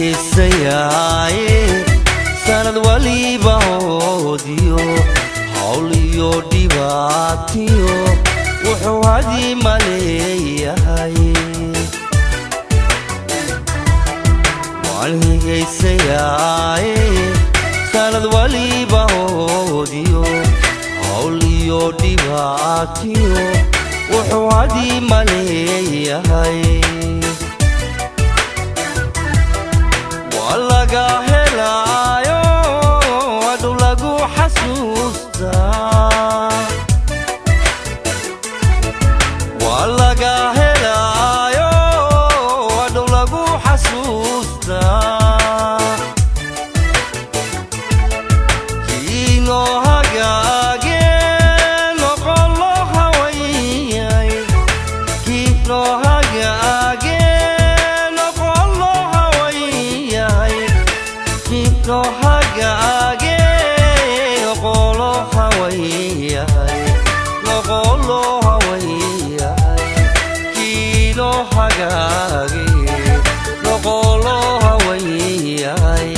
Heesayaaye sanad waliba hoodiyo hawl iyo dhibaatiyo wuxuu hadi maleeyahay. Waan higaysayaaye sanad waliba hoodiyo hawl iyo dhibaatiyo wuxuu hadi maleeyahay. Laga helaayo hadhow lagu xasuustaa, waa laga helaayo hadhow lagu xasuustaa. Kiinoo hagaage noqon loo hawayay, kiinoo hagaage noqon loo hawayay, kiinoo hagaage noqolo hawayay, noqolo hawayay, kiinoo hagaage noqolo hawayay.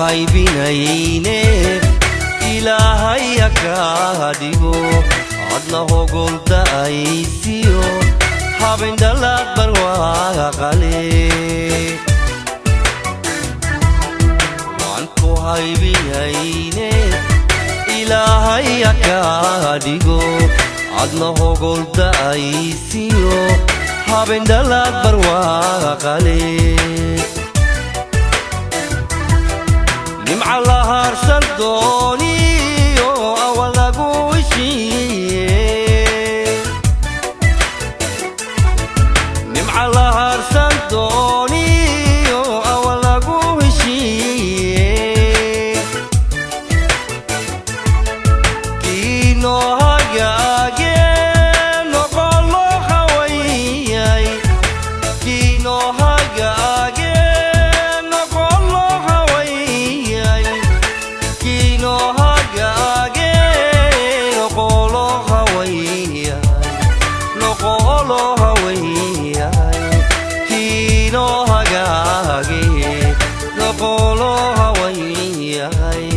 Haybinayne Ilaahay kaa dhigo adna hogolda'aysiyo habindhalaad barwaaqale. Waan ku haybinayne Ilaahay kaa dhigo adna hogolda'aysiyo habindhalaad barwaaqale. Nimca la harsan dooniyo awal lagu heshiiye, nimca la harsan dooniyo awal lagu heshiiye. Kiinoo hagaage noqon loo hawayay, kiinoo hagaage noqon loo hawayay, kiinoo hagaage noqolo hawayay, noqolo hawayay, kiinoo hagaage noqolo hawayay.